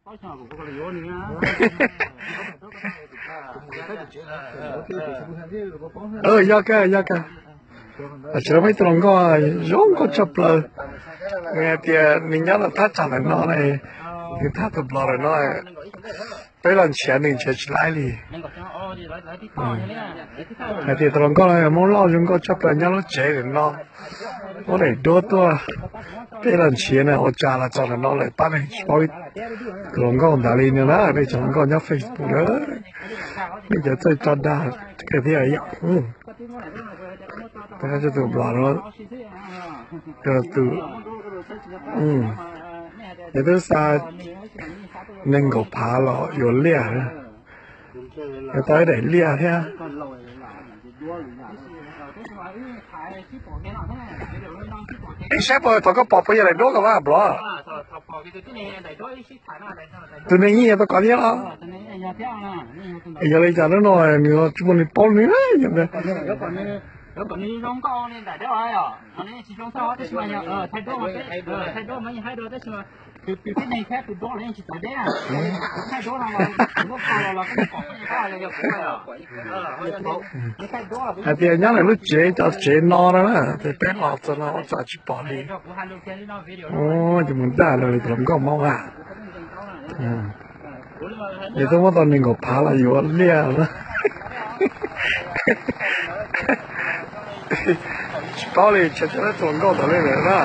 Yog kawg, yog kawg. Tsis tau peb tus hluas nkauj zoo nkauj tshaj plaws. Nws hais tias nws nyob rau thaj tsam ntawm no ne, nws thaj tus blog ntawm no, peb los nrhiav nws nrhiav tsis laib li. Hais tias tus hluas nkauj no Hmoob Lauj zoo nkauj tshaj plaws nyob lub tsev ntawm no, muab daim duab tuaj, peb los nrhiav na ua cas los txog ntawm no lawm pab neeg tsis paub. Tus hluas nkauj ntawd li no na, nej cov hluas nkauj nyob Facebook na, nej cov txawj tso dag kawg thiab yom. Tus blog no, tus, yog twb xa nees nkaum phav los yuav liaj, yuav tau ib daim liaj thiab. Ib saib puas thaum koj pom puas yog daim duab koj vaj blog. Tus neeg yeej yog tau kov thiab los? Yog li cas hnub no nws tsis muaj neeg paub nws. Hais tias nyob ntawm lub tsev cov tsev no na, ces peb los txog no ua cas tsis pom li. Ces mus ntaj lawm tus hluas nkauj Hmoob a. Ces twb muab tau nees nkaum phav los yuav liaj na. Tsis paub li, tsis paub tus hluas nkauj ntawd li lawm na.